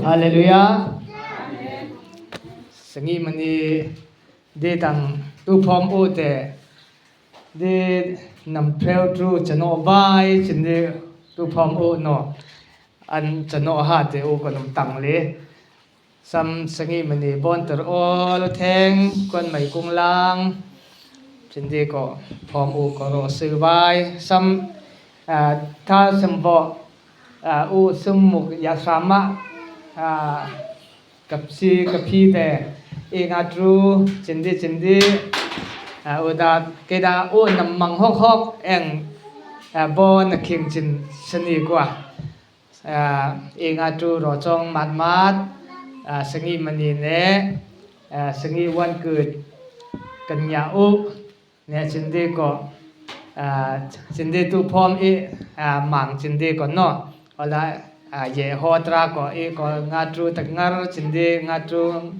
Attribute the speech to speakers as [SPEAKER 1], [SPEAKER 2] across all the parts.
[SPEAKER 1] Hallelujah. Sangi mani de tang tu phom u te de nam phel tru chano bai chin de tu phom u no an chano ha te u ko nam tang le sam sangi mani bon ter ol theng kon mai kung lang chin de ko phom u ko ro sư bai sam tha sam bo u sum muk ya sama กับซีกับพี่แต่เองอาตรูจินดีจินดีอุดาเกดาอุนำมังฮอกฮอกเองบอนคิงจินสนีกว่าเองอาตรูรอจองมัดมัดสงีมณีเนสงีวันเกิดกันยาอุเนี่ยจินดีก็จินดีตูพร้อมอีมังจินดีก็เนาะอะไร ye ho tra ko i ko nga tru tak ngar chin di nga tru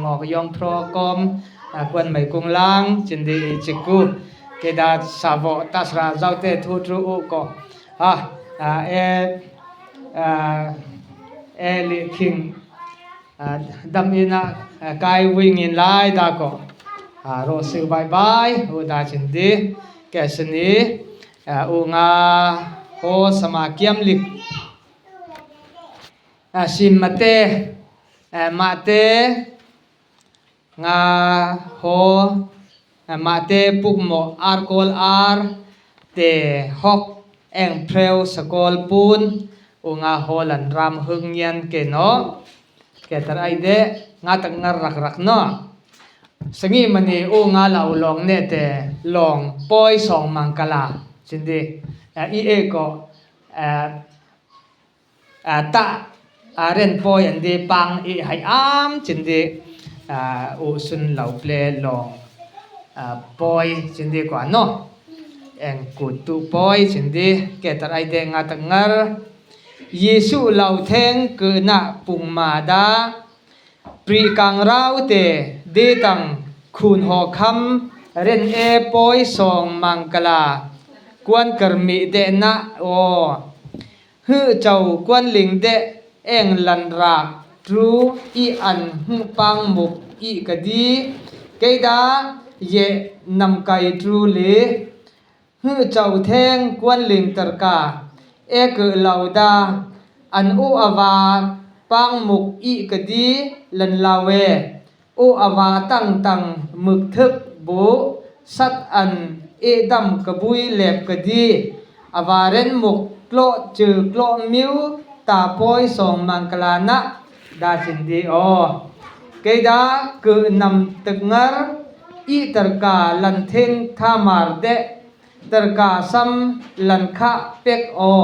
[SPEAKER 1] ngok yong pro kom kwan mai kung lang chin di chiku ke da savo ta sra zau te thu tru u ko ha e e li king dam ina kai wing in lai da ko ro su bye bye u da chin di ke sni u nga ho sama kiam lik sim mate mate nga ho mate puk mo ar kol ar te hok eng preu sakol pun u nga ho lan ram hưng yan ke no ke tar ai de nga tak ngar rak rak no sangi mani u nga lau long ne te long poi song mangkala chindi i e ko ta ren poi an di pang i hai am chindi u sun lo ple long poi chindi ko ano eng ku tu poi chindi ke tar ai de nga tak ngar Yesu lo theng ku na pung ma da pri kang rau te de tang khun ho kham ren e poi song mangkala kuan kermi de na o hư chầu quan linh đệ eng lan rak tru i an hu pang muk i ka di ke da ye nam kai tru le hư chầu theng quan linh tar ka e ke lau da an u awa pang muk i ka di lan lawe u awa tang tang mực thức bu sat an e dam ka bui lep ka di awa ren muk klo chư klo miu ta poi song mangkala na da chin di o ke da ku nam tuk ngar i tar ka lan theng tha mar de tar ka sam lan kha pek o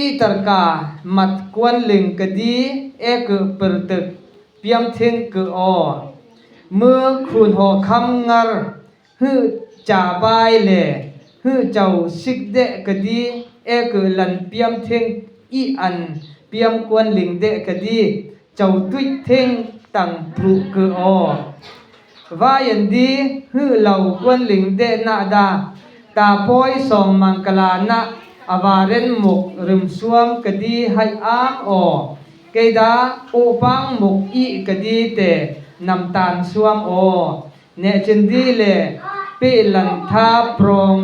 [SPEAKER 1] i tar ka mat kuan ling ka di e ku per tuk piam theng ku o mưa khun ho kham ngar hư cha bai le hư chầu sik de ka di e ku lan piam theng i an piam kuan ling de ka di chầu tuich theng tang pru ku o vai an di hư lau kuan ling de na da ta poi song mangkala na awaren muk rim suam ka di hai am o ke da u pang muk i ka di te nam tan suam o ne chin di le pi lan tha prong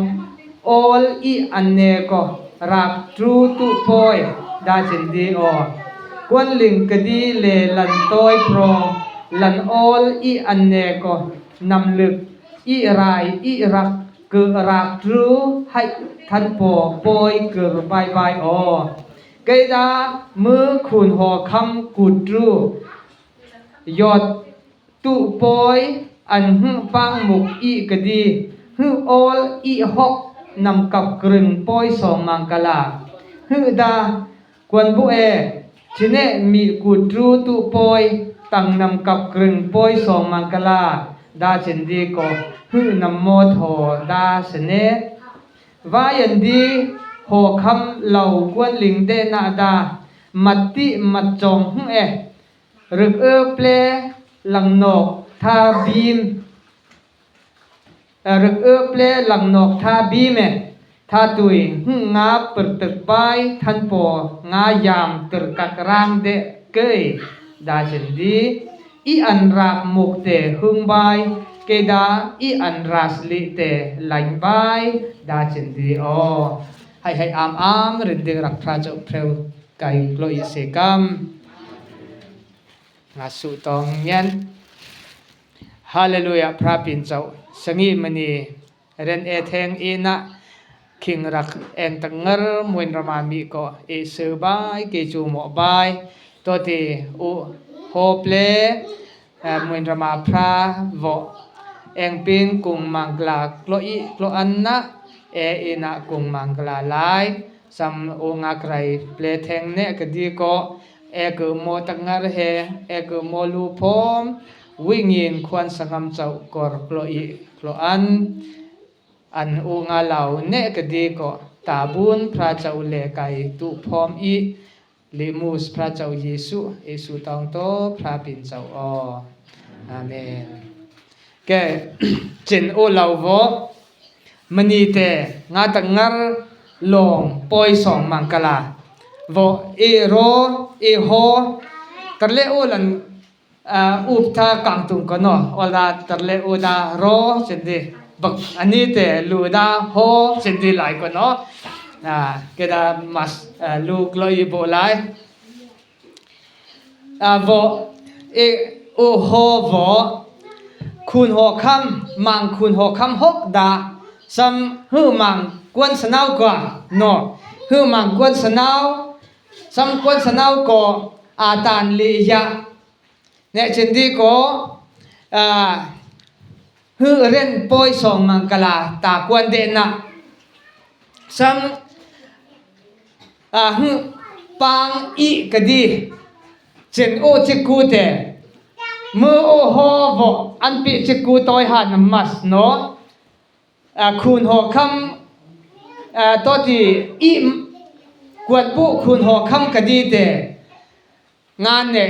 [SPEAKER 1] ol i an ne ko rak tru tu poi da chin di o kuan ling ka di le lan toi prong lan ol i an ne ko nam lực i rai i rak คือรักรู้ให้ท่านปอปอยเกิดบายบายออเกดามือคุณหอคำกุดรู้ยอดตุปอยอันหึปังมุกอีกดีฮึออลอีหอกนำกับกรึงปอยสองมังกลาฮึดากวนบุเอชิเนมีกุดรู้ตุปอยตั้งนำกับกรึงปอยสองมังกลาดาเชนดีก็ฮึนำโมโทดาเสเนวายันดีหอคำเหล่ากวนลิงเดนาดามัตติมัดจองฮึเอรึกเอเปลหลังนอกทาบีมรึกเอเปลหลังนอกทาบีมเอทาตุยฮึงาเปิดตึกไปทันปองายามตรกักร่างเด Kei da chin di i an rak muk te hung bai ke da i an ras li te lain bai da chin di aw hai hai am am rin ding rak phra chau phreu kai klo i se kam nga su tong ngen Hallelujah phra pin chau sangi mani Ren e theng i na khing rak eng tak ngar muin rama mi ko i su bai ki chu mo bai to ti u ho ple muin rama phra vo eng pin kung mangla klo i klo an na e ina kung mangla lai sam u nga krai ple theng ne ka di ko e ku mo tak ngar he e ku mo lu phom Wingin khuan sangam chauh kor klo i klo an an u nga lau ne ka di ko ta bun phra chauh le kai tu phom i limus phra chauh Jesuh Jesu tawng to phra pin chauh aw. Amen. Ke chin u lo vo mani te nga tak ngar long poi song mang kala vo i ro i ho tarle u lan up tha kang tung ko no ola tarle u da ro chin di bak ani te lu da ho chin di lai ko no ke da mas lu kloi bo lai vo e u ho vo khun ho kham mang khun ho kham hok da sam hu mang kuan sanau kwa no hu mang kuan sanau Sam kuan sanau ko a tan li ya ne chin di ko a hu ren poi song mang kala ta kuan de na sam a hu pang i ka di chen o chi ku te mu o ho vo an pi chi ku toi han mas no Khun haw kham to ti i kuat bu khun haw kham ka di te ngan ne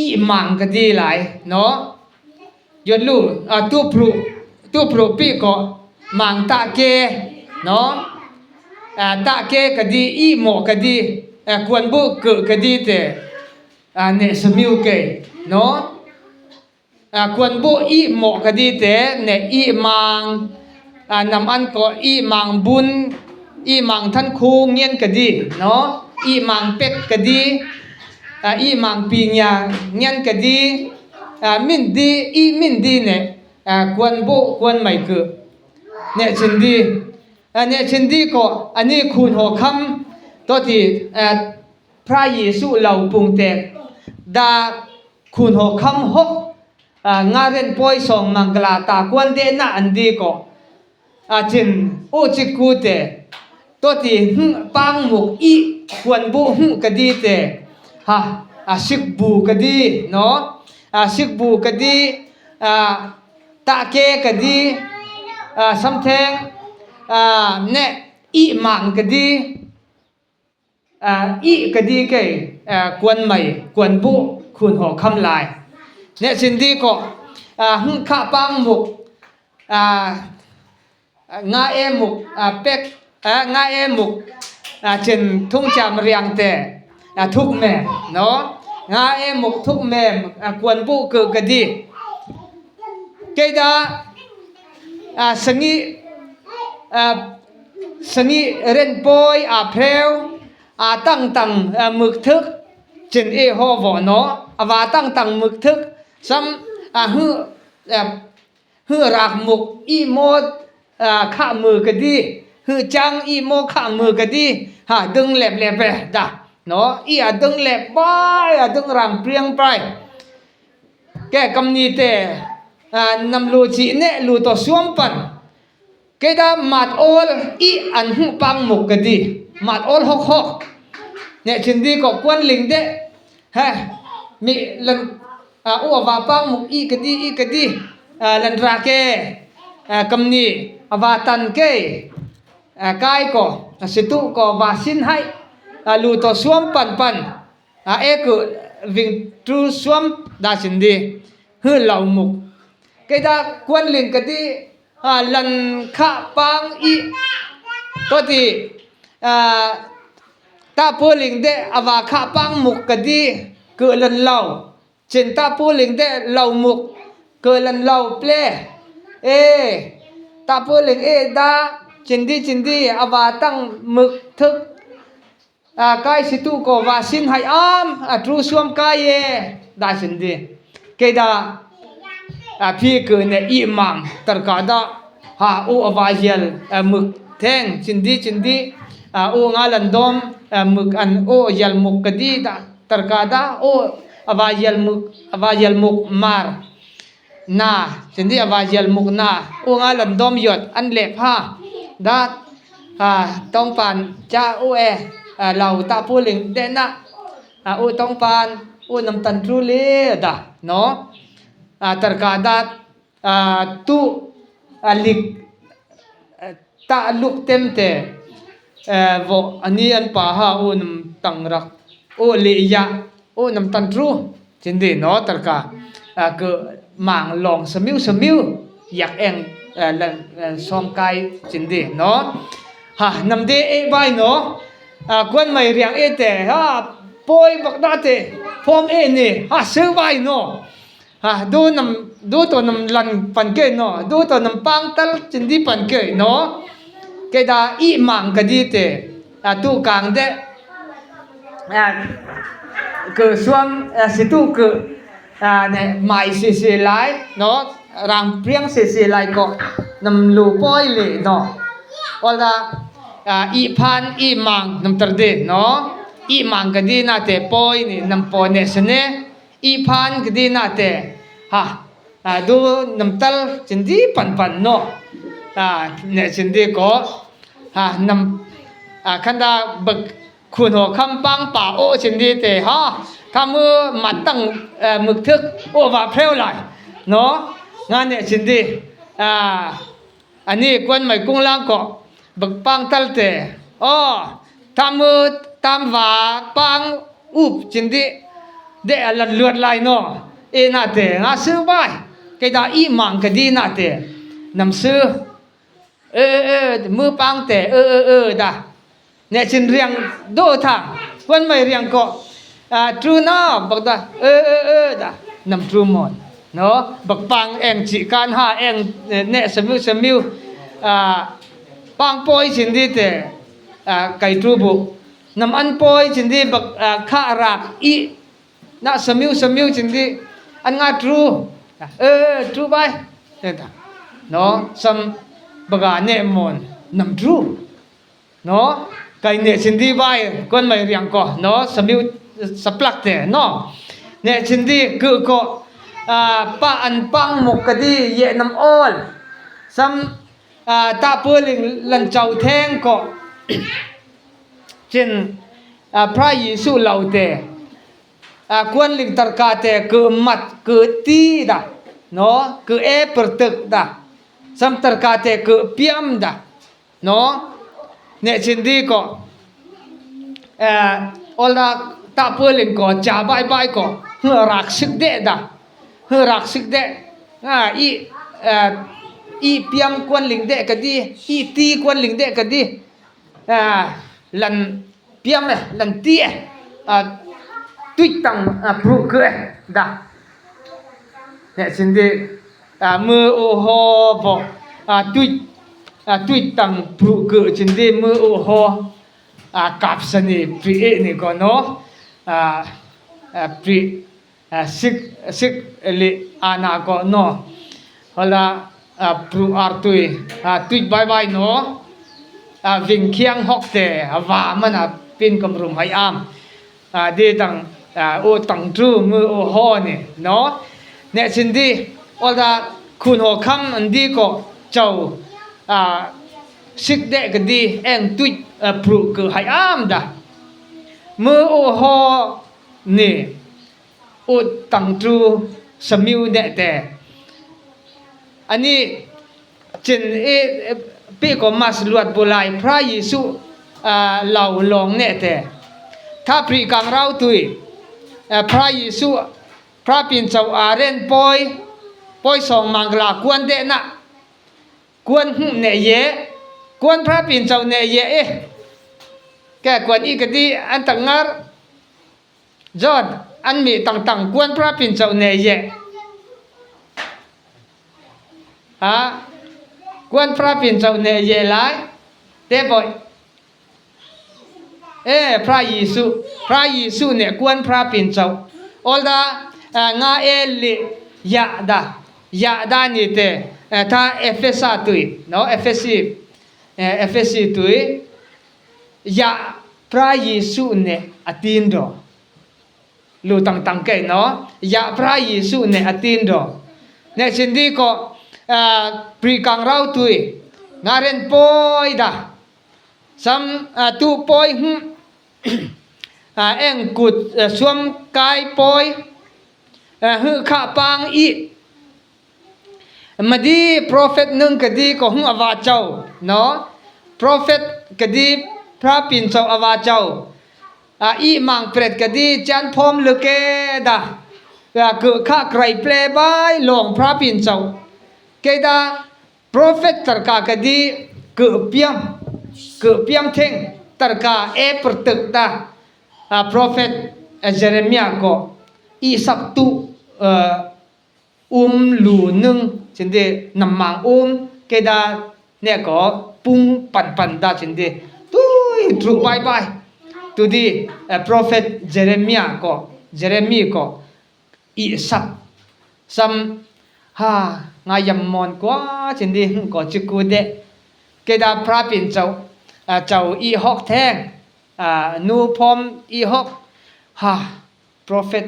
[SPEAKER 1] i mang ka di lai no yot lu tu pru tu pru pi ko mang ta ke no ta ke ka di i mo ka di kuan bu ku ka di te ne samiu ke no Kuanbu i mawh ka di te ne i mang nam an ko i mang bun i mang than khu ngian ka di no i mang pek ka di i mang pi ngia ngian ka di min di i min di ne kuanbu kuan mai ku ne chin di ne chin di ko ani khun ho kham to ti phra Jesuh lo pung tek da Khun ho kham hok nga ren poi song mangla ta kuan de na an di ko a chin u chi ku te to ti hng pang muk i kuan bu hng ka di te ha a sik bu ka di no a sik bu ka di a ta ke ka di a samtheng a ne i mang ka di Ih ka di kei kuan mei kuan bu khun ho kham lai. Ne sin di ko hng kha pang muk nga e muk pek nga e muk chin thung cham riang te thuk me no nga e muk thuk me kuan bu ku ka di. Keida sangi Sangi renpawi aa phreu, aa tangtang mukthuk chin i haw vaw naw, a va tangtang mukthuk sam a hu hu rak muk i maw khah mu ka di, hu chang i maw khah mu ka di, ha dung lep lep e da no i a dung lep bai a dung rang priang pai. Ke kam ni te nam lu chi ne lu to suam pan Keidah mat awl i an hmuh pang muk ka ti. Mat awl hok hok. Ne chin di ko kuan ling de. He mi lan u ava pang muk i ka di i ka di lan ra ke kam ni ava tan ke kai ko situ ko va sin hai lu to suam pan pan a e ku ving tu suam da chin di hu lau muk. Keidah kuan ling ka di Lan kha pang i to ti ta pu ling de awa kha pang muk ka di. Cự lần lâu trên ta pu linh de lâu mục cự lần lâu ple e ta pu linh e da chin di chin di awa tang mực thức à cái si tu ko wa sin hai am à tru suam kai ye da chin di ke da à phi cự ne i mang tar ka da ha u awa hial mực theng chin di chin di à u nga lan dom mực an o yal muk ka di da tar ka da o awa yal muk awa yal muk mar na chin di awa yal muk na u nga lan dom yot an le pha da à tong pan cha u e à lau ta pu ling de na à u tong pan u nam tan tru le da no à tar ka da à tu à lik ta luk tem te vo ani an pa ha u nam tang rak u le ya u nam tan tru chin di no tar ka ke mang long samiu samiu yak eng lan som kai chin di no ha nam de e bai no kwan mai riang e te ha poi bak da te phom e ni ha sư bai no ha du nam du to nam lan pan ke no du to nam pang tal chin di pan ke no ke da i mang ka di te a tu kang de a cự suam si tu cự a ne mai si si lai no rang priang si si lai ko nam lu poi le no ola i phan i mang nam tar de no i mang ka di na te poi ni nam po ne sene i phan ka di na te ha du nam tal chin di pan pan no a ne chin di ko ha nam a khanda bak khun ho kham pang pa o chin di te ha tha mu mặt tăng mực thức ô và phêu lại nó nga ne chin di à ani quan mai kung lang ko bak pang tal te o tha mu tam va pang up chin di de lan luat lai no e na te nga sư vai cái da i mang cái di na te nam sư ơ ơ mưa pang te ơ ơ ơ da nè chin riang do thang quan mai riang ko à tru na bak da ơ ơ ơ da nam tru mon no bak pang eng chi kan ha eng nè samiu samiu à pang poi chin di te à kai tru bu nam an poi chin di bak kha rak i na samiu samiu chin di an nga tru ơ tru bai no sam baga ne mon nam tru no kai ne chin di bai kon mai riang ko no samiu saplak te no ne chin di ku ko pa an pang muk ka di ye nam ol sam ta pu ling lan chau theng ko chin พระเยซูเหล่าเตกวนลิงตรกาเตคือมัดคือตีดะเนาะคือเอปรตึกดะซัมตรกาเตคือเปียมดะเนาะเนี่ยชินดีก็เอ่ออลาตาเปลิงก็จ่าบายบายก็เฮรักสิกเดดะเฮรักสิกเดอ่าอีเอ่ออีเปียมกวนลิงเดกดีอีตีกวนลิงเดกดีอ่าลันเปียมเอลันตีเออ่าตุยตังอ่าปรุกเอดะเนี่ยชินดีอ่ามือโอโหบอ่าตุยอ่าตุยตังปรุกชินดีมือโอโหอ่ากับสนิปรีเอนี่ก็เนาะอ่าอ่าปรีอ่าสิกสิกลิอานาก็เนาะเวลาอ่าปรุอาร์ตุยอ่าตุยบายบายเนาะอ่าวิ่งเคียงฮอกเตอ่าว่ามันอ่ะปินกำรุมให้อามอ่าดีตังอ่าโอตังจูมือโอโหนี่เนาะเนี่ยชินดีเวลาคุณหัวคำอันดีก็เจ้าอ่าสิกเดกดีเองตุยปรุคือให้อามดะมือโอโหนี่โอตังจูสมิวเนเตอันนี้จินเอปีก็มาสลวดบุไลพระเยซูเหล่าลองเนเตถ้าปรีกังเราตุยพระเยซูพระปิ่นเจ้าอาเรนปอยปอยสองมังลากวนเดนะกวนหุเนเยกวนพระปิ่นเจ้าเนเยเอแกกวนอีกดีอันตังงารจอด an mi tang tang kuan pra pin chau ne ye ha kuan pra pin chau ne ye lai te boy เอพระเยซูพระเยซูเนี่ยกวนพระปิ่นเจ้าอลดา งาเอลิยะดายะดานี่เตถ้าเอเฟซัตุยเนาะเอเฟซีเอเฟซีตุยยะพระเยซูเนี่ยอตินโดลูตังตังเกเนาะยะพระเยซูเนี่ยอตินโดเนี่ยชินดีก็ปรีกังเราตุยงาเรนปอยดา sam tu pawi hm eng kut suam kai pawi hư kha pang i madi prophet nung kadi ko hung awa chau no prophet kadi phra pin chau awa chau a i mang pret kadi chan phom luke da ku kha krai ple bai long phra pin chau ke da Prophet tarka ka di ke piam ke piam theng tarka e pertek ta prophet Jeremiah ko i sap tu um lu nung chinde namang um ke da ne ko pung pan pan da chinde tui tru bai bai tu di prophet Jeremiah ko Jeremy ko i sap sam ha nga yam mon kwa chin di hung ko chi ku de ke da pra pin chau chau i hok theng nu phom i hok ha prophet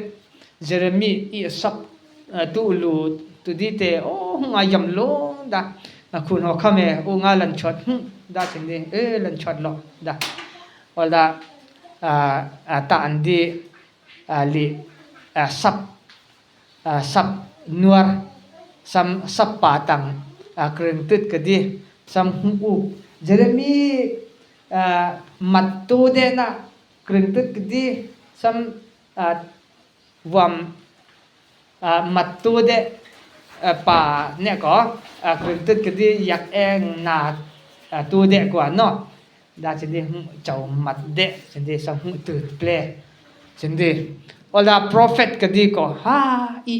[SPEAKER 1] Jeremy i sap tu lu tu di te o nga yam lo da khun ho khame u nga lan chot da chin di e lan chot lo da ol da ta an di li sap sap nuar sam sap pa tang kreng tut ka di sam hung u Jeremy mat tu de na kreng tut ka di sam wam mat tu de pa ne ko kreng tut ka di yak eng na tu de kwa no da chin di hung chau mat de chin di sam hung tut ple chin di ola prophet ka di ko ha i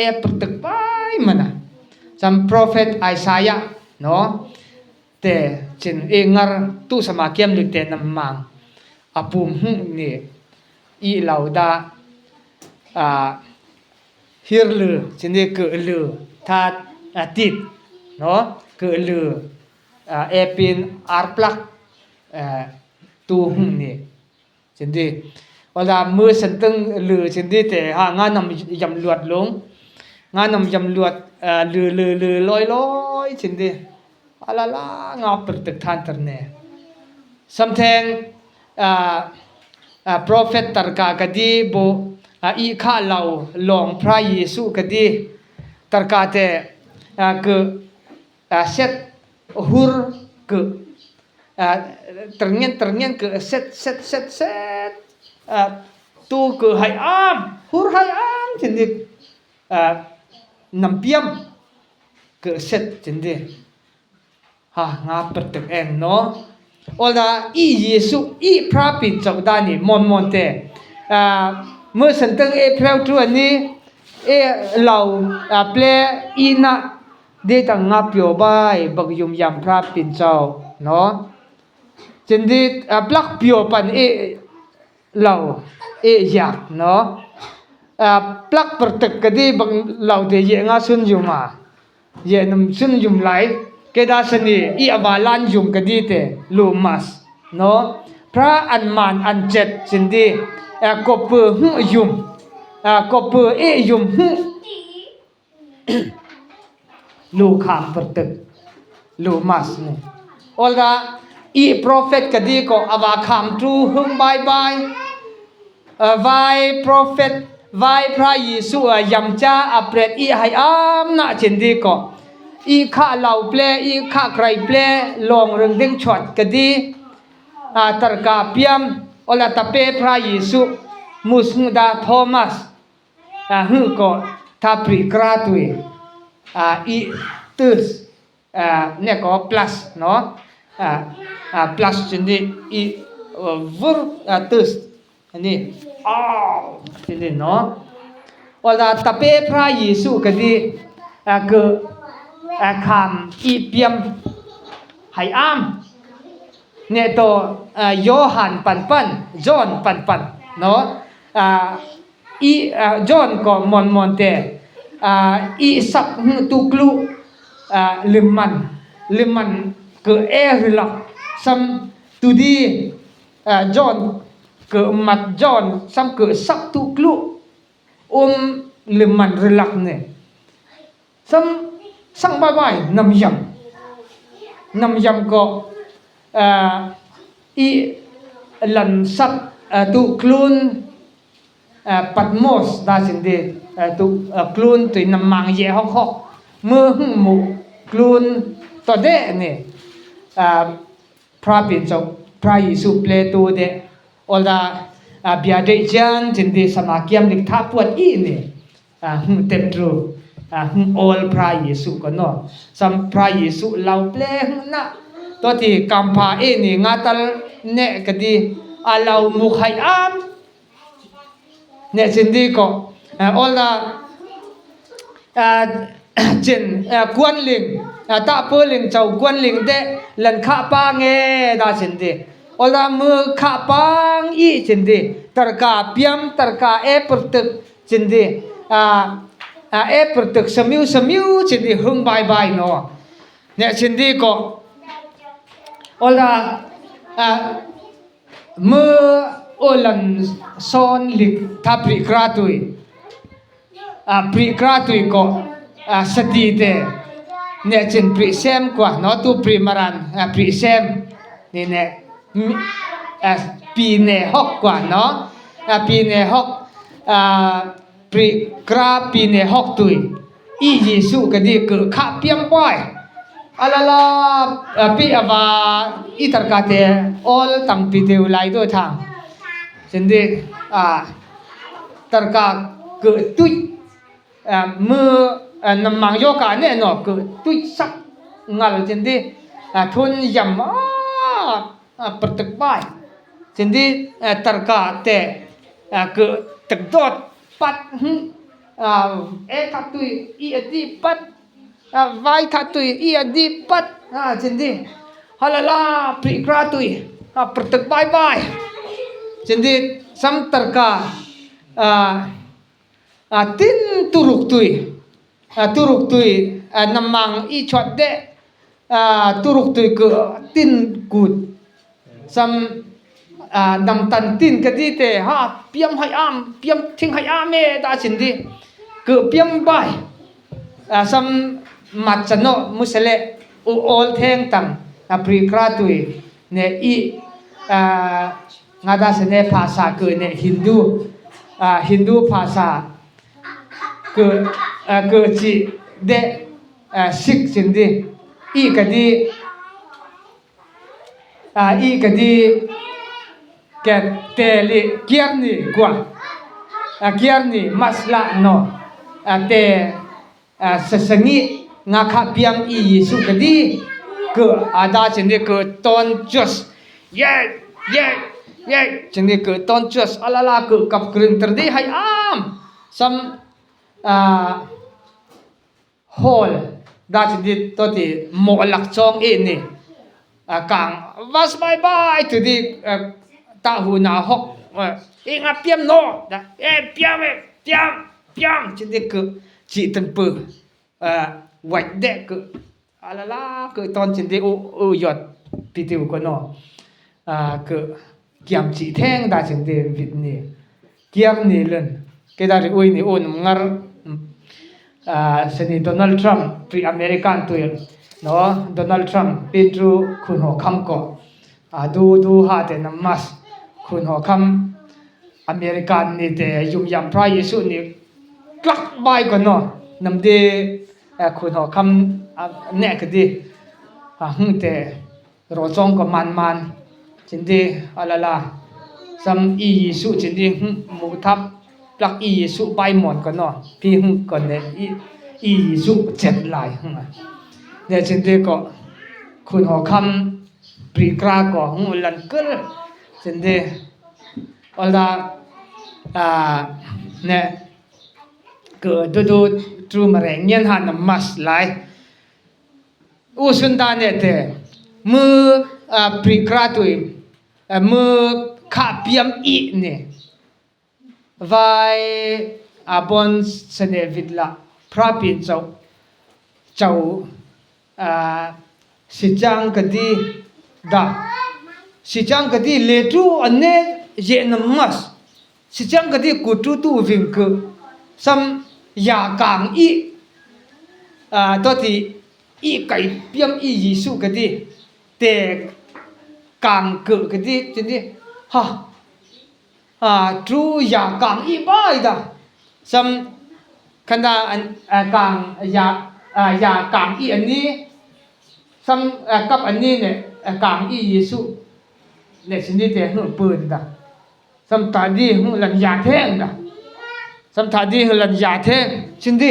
[SPEAKER 1] e pertek pai mana sam prophet Isaiah no te chin e ngar tu sama kiam lik te nam mang apum hung ni i lau da a hir lu chin di ke lu tha tit no ke lu e pin ar plak tu hung ni chin di wala mu san tung lu chin di te ha nga nam yam luat lung nga nam yam luat lu lu lu loi loi chin di ala la nga per tek than ter ne something prophet tarka ka di bo i kha lau long phra Yesu ka di tarka te ke set hur ke terngen terngen ke set set set set tu ke hai am hur hai am chin di nam piam ke set chin di ha nga per tek eng no ola i Yesu i phra pin chau da ni mon mon te mu san teng e phreu tu ani e lau ple i na de tang nga pio bai bak yum yam phra pin chau no chin di plak pio pan e lau e yak no plak per tek ka di bak lau te ye nga sun yuma ye num sun yum lai ke da sani i awa lan yum ka di te lu mas no phra an man an chet chin di ko pu hu yum ko pu e yum hu lu kham per tek lu mas ni olda i prophet ka di ko awa kham tu hung bai bai vai prophet vai phra Yesu yam cha apret i hai am na chin di ko i kha lau ple i kha krai ple long reng ding chot ka di tarka piam ola tape phra Yesu musung da Thomas hu ko tha pri kra tui i tus ne ko plus no plus chin di i vur tus ani Aw chindi no. Ola tape phra Jesuh ka di ke kham i piam hai am ne to Johan pan pan John pan pan no i John ko mon mon te i sak tu klu liman liman ke e rilak sam tudi John ke mat John sam ke sak tu klu um liman rilak ne sam sang bai bai nam yam nam yam ko i lan sap tu klun Patmos da chin di tu klun tui nam mang ye hok hok mơ hung mu klun to de ni Phra pin chok phra Jesuh ple tu de ola bia deih cian cin di sama kiam lik tha puat i ni hmu tem tru hmu ol phra Jesuh ko no sam phra Jesuh lau ple hmu na to ti kam pha e ni nga tal ne ka di a lau mu khai am ne cin di ko ola cin kuan ling ta pu ling chau kuan ling de lan kha pa nge da cin di ola mu kha pang i cin di tarka piam tarka e pertuk cin di e pertuk samiu samiu cin di hung bai bai no ne cin di ko ola mu olan son lik tha pri kra tui Pri kra tui ko sati te ne chin pri sem kwa no tu pri maran pri sem ni ne pi ne hok kwa no pi ne hok pri kra pi ne hok tui i Jesu ka di ke kha piam boy alala pi awa i tar ka te all tang pi te lai do thang chin di a tarka ke tuih mơ nằm mang yo ka ne no ke tuih sak ngal chin di thun yam a pertek bai chin di tarka te ke tek dot pat e tha tui i adi pat vai tha tui i adi pat chin di halala pri kra tui pertek bai bai chin di sam tarka tin turuk tui turuk tui namang i chot de turuk tui ke tin kut sam nam tan tin ka di te ha piam hai am piam thing hai am e da chin di ke piam bai sam mat chano musele u ol theng tang pri kra tui ne i nga da se ne phasa ke ne Hindu Hindu phasa ke ke chi de Sikh chin di i ka di i ka di ke te li kiar ni kwa kiar ni masla no te sasangi nga kha piang i Jesu ka di ke ada chin di ke ton just ye ye ye chin di ke ton just alala ke kap krin ter di hai am sam hall da chin di to ti mo lak chong e ni kang vas bai bai tu di ta hu na hok e nga piam no da e piam e piam piam chin di ke chi tan pu white de ke alala ke ton chin di u u yot pi tiu ko no ke kiam chi theng da chin di vit ni kiam ni len ke da ri ui ni un ngar seni Donald Trump pri American tu no Donald Trump Petru khun ho kham ko du du ha te nam mas khun ho kham American ni te yum yam pra Yesu ni tlak bai ko no nam de khun ho kham ne ka di hung te ro chong ko man man chin di alala sam i Yesu chin di mu thap plak i Yesu bai mon ko no pi hung ko ne i i Yesu chet lai hung ne chin di ko khun ho kham pri kra ko hung lan kul chin di ola. Ne ke du du chu ma reng ngen ha nam mas lai u sun da ne te mu pri kra tui mu kha piam i ne vai a bon sene vit la phra pin chau chau si chang ka di da si chang ka di le tu an ne ye nam mas Si chang ka di ku tu tu ving ku sam ya kang i to ti i kai piam i Jesu ka di te kang ku ka di chin di ha tu ya kang i bai da sam khanda an kang ya ya kang i an ni sam kap an ni ne kang i Jesu ne sin di te hnu pun da. Sam ta di hu lan ya theng da. Sam tha di hu lan ya theng chin di.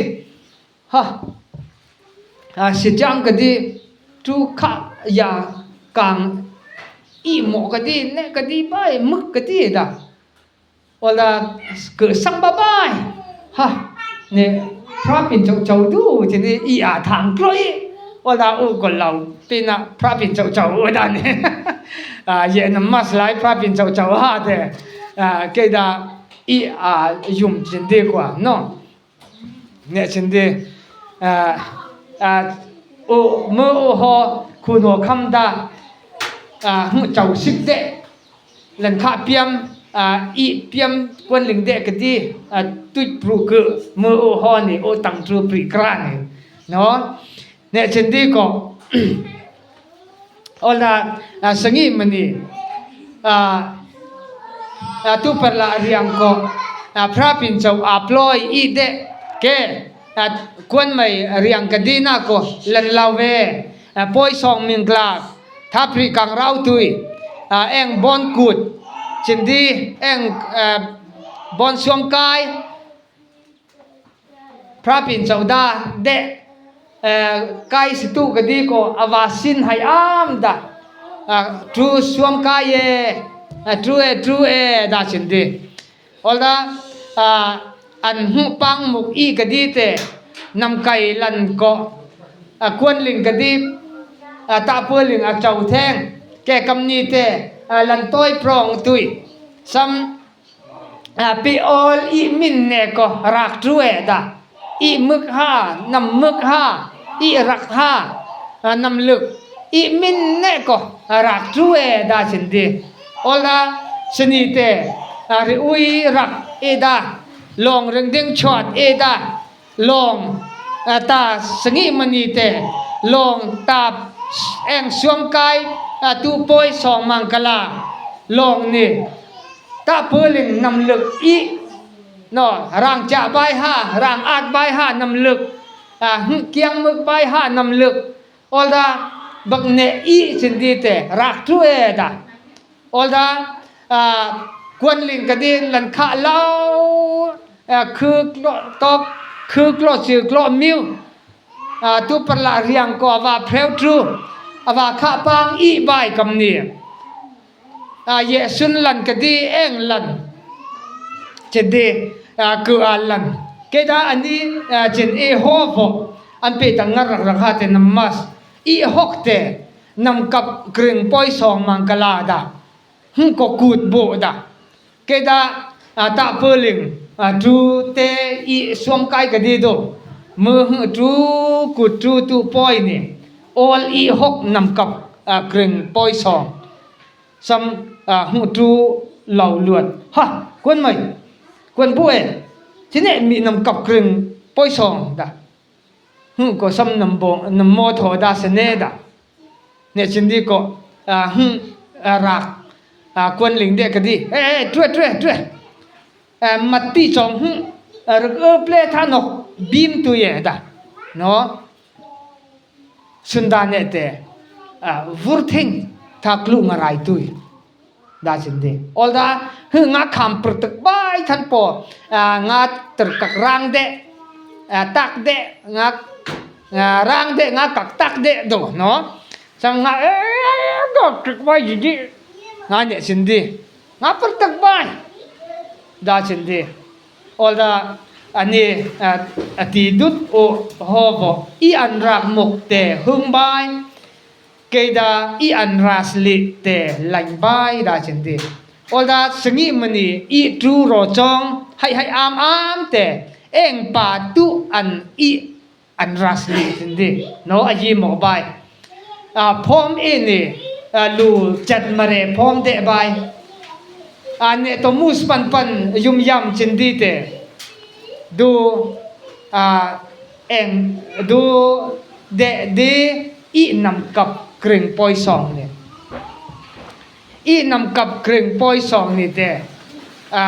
[SPEAKER 1] Ha. A si chang ka di tu kha ya kang i mo ka di ne ka di bai muk ka di da. Wala ke sang ba bai. Ha. Ne phra pin chau chau du chin di i a thang kloi. Wala u ko lau pin a phra pin chau chau u da ne. À ye nam mas lai phra pin chau chau ha te à ke da i a yum chin di kwa no ne chin di à à u mu u ho khu no kham da à hu chau sik de lan kha piam à i piam quan ling de ka di à tuit pru ku mu u ho ni u tang chu pri kra ni no ne chin di ko Ola sangi mani tu par la riang ko phra pin chau a ploi i de ke kuan mai riang ka di na ko lan lau ve poi song min kla tha pri kang rau tui eng bon kut chin di eng bon suam kai Phra pin cho da de kai situ ka di ko awa sin hai am da tru suam kai e tru e tru e da chin di ol da an hmu pang muk i ka di te nam kai lan ko kuan ling ka di ta pu ling a chau theng ke kam ni te lan toi prong tui sam Pi awl i min ne ko rak tu e da. I muk ha, nam muk ha, i rak ha, nam luk. I min ne ko rak tu e da chin di. Ola sini te ri ui rak e da. Long ring ding chuat e da. Long ta sangi mani te long ta eng suam kai tu poi song mang kala long ni ta puling nam luk i no rang cha bai ha rang at bai ha nam luk kiang muk bai ha nam luk ol da bak ne i chin di te rak tu e da ol da kuan ling ka din lan kha lau khư tok khư klo chư klo miu tu par la riang ko wa phreu tru awa kha pang i bai kam ni ye sun lan ka di eng lan che di ku a lan ke da ani chin e ho vo an pe tang ngar rak rak ha te nam mas i hok te nam kap kring poi song mang kala da hung ko kut bo da ke da ta peling tu te i suam kai ka di do mu hung tu kut tu tu poi ni all i hok nam kap kring poi song sam hung tu lau luat ha quân mày quân bu e chine mi nam kap kring poi song da hung ko sam nam bo nam mo tho da se ne da ne chin di ko hung rak quân ling de ka di e e tue tue tue mat ti chong hung rak ơ ple tha nok bim tu ye da no sunda ne te vur thing tha klu nga rai tui da chin di ol da hu nga kham pr tak bai than po nga ter kak rang de tak de nga rang de nga kak tak de do no sang nga e do tik bai ji ji nga ne chin di nga pr tak bai. Da chin di all da ani a ti dut u ho vo i an rak muk te hung bai kei da i an ras li te lanh bai da chin di all da sangi mani i tu ro chong hai hai am am te eng pa tu an i an ras li chin di no a yi mo bai a phom i ni lu chat mare phom de bai a ne to mus pan pan yum yam chin di te du a eng du de di i nam kap kring poi song ni i nam kap kring poi song ni te a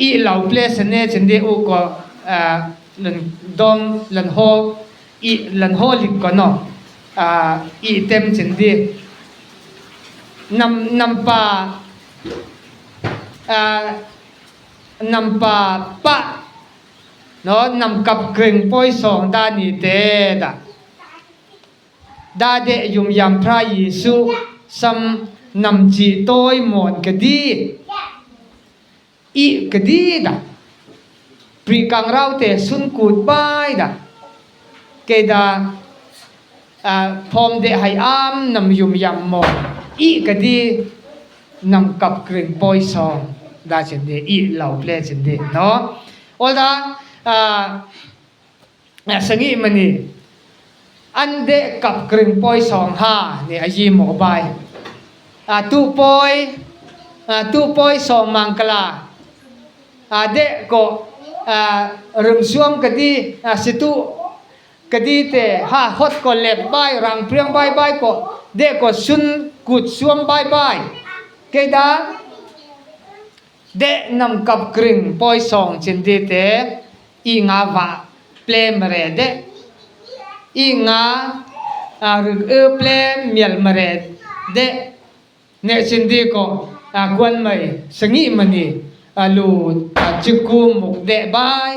[SPEAKER 1] i lo ple se ne chin di u ko a lan dom lan ho i lan ho lik ko no a i tem chin di nam nam pa a nam pa pa no nam kap kring poi song da ni te da da de yum yam phra Yisu sam nam chi toi mon ka di i ka di da pri kang rau te sun kut bai da ke da phom de hai am nam yum yam mo i ka di nam kap kring poi song da chin di i lo ple chin di no all da sangi mani an de kap kring poi song ha ni a yi mo bai a tu poi tu poi song mangkala a de ko rum suam ka di situ ka di te ha hot ko lep bai rang priang bai bai ko de ko sun kut suam bai bai ke da de nam kap kring poi song chin di te i nga va ple mare de i nga ruk ư ple mial mare de ne chin di ko kwan mai sangi mani lu chiku muk de bai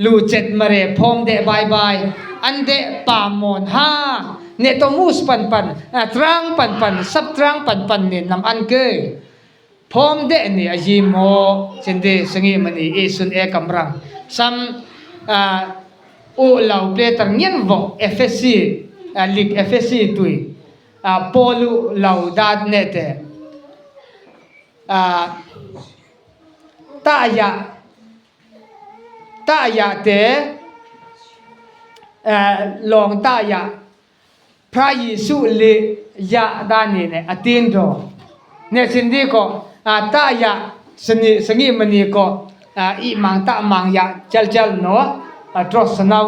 [SPEAKER 1] lu chet mare phom de bai bai an de pa mon ha ne to mus pan pan trang pan pan sap trang pan pan ni nam an ke phom de ni a yi mo chin di sangi mani i sun e kamrang sam u lo ple tar ngian vo FSC lik FSC tui polu lo dat ne te ta ya ta ya te long ta ya Phra Jesuh le ya da ni ne atin ro ne sin di ko ta ya sani sangi mani ko i mang ta mang ya chal chal no tro sanau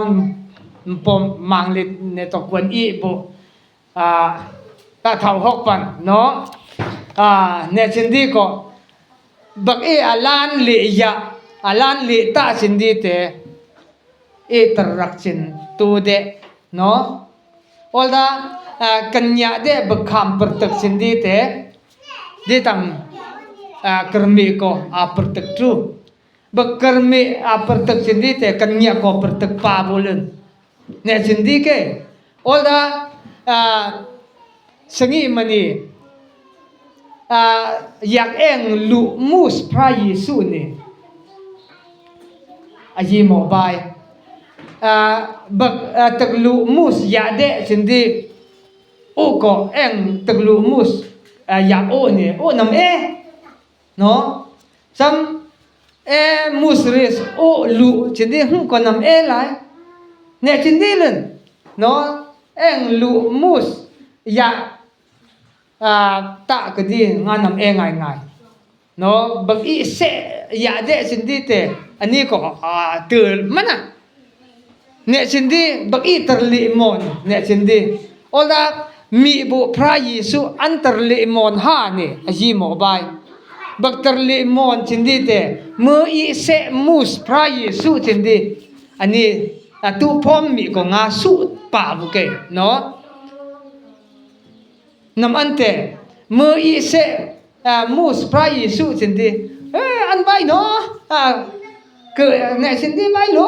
[SPEAKER 1] pom mang le ne to kwan i bo ta thau hok pan no ne sin di ko bak e alan le ya alan le ta sin di te e tar rak chin tu de no all da kanya de bakham per tak sin di te di tang kermi ko a per tak tru bak kermi a per tak sin di te kanya ko per tak pa bolun ne sin di ke all da sangi mani yak eng lu mus phra Yesu ni a yi mo bai bak tak lu mus ya de chin di u ko eng tak lu mus yak o ni o nam e no sam e mus ris o lu chin di hu ko nam e lai ne chin di len no eng lu mus ya ta ka di nga nam e ngai ngai no bak i se ya de sin di te ani ko a tul mana ne sin di bak i tar li mon ne sin di ola mi bu phra Yesu an tar li mon ha ni a yi mo bai bak tar li mon chin di te mu i se mus phra Yesu chin di ani a tu phom mi ko nga su pa bu ke no Nam an te mơ i se mus pra Jesuh chin ti an vai no ke ne chin ti vai lo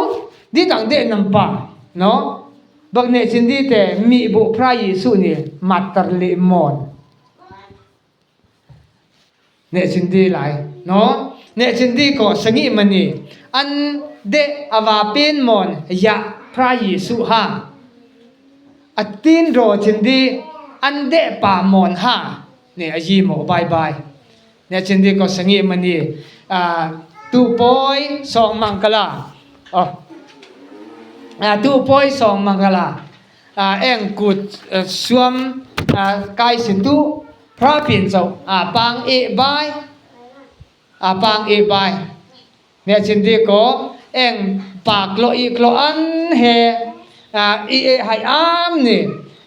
[SPEAKER 1] di tang de nam pa no bak ne chin ti te mi bu pra Jesuh ni matar le mon ne chin ti lai no. Ne chin di ko sangi mani an de awa pin mon ya phra Yisu ha a tin ro chin di an de pa mon ha ne a yi mo bye bye ne chin di ko sangi mani a tu poi song mangkala oh a tu poi song mangkala a eng kut suam a kai sin tu พระปิ่นเจ้าอาปางเอบายอาปางเอบายเนี่ยชินดีก็เองปากโลอีกโลอันเฮอาอีเอไฮอามนี่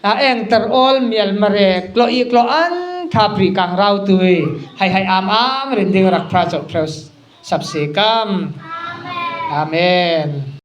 [SPEAKER 1] อาเองตรอลเมียลมาเรกโลอีกโลอันทาปรีกังเราตุยไฮไฮอามอามรินดิงรักพระเจ้าพระสับเสกัมอาเมน.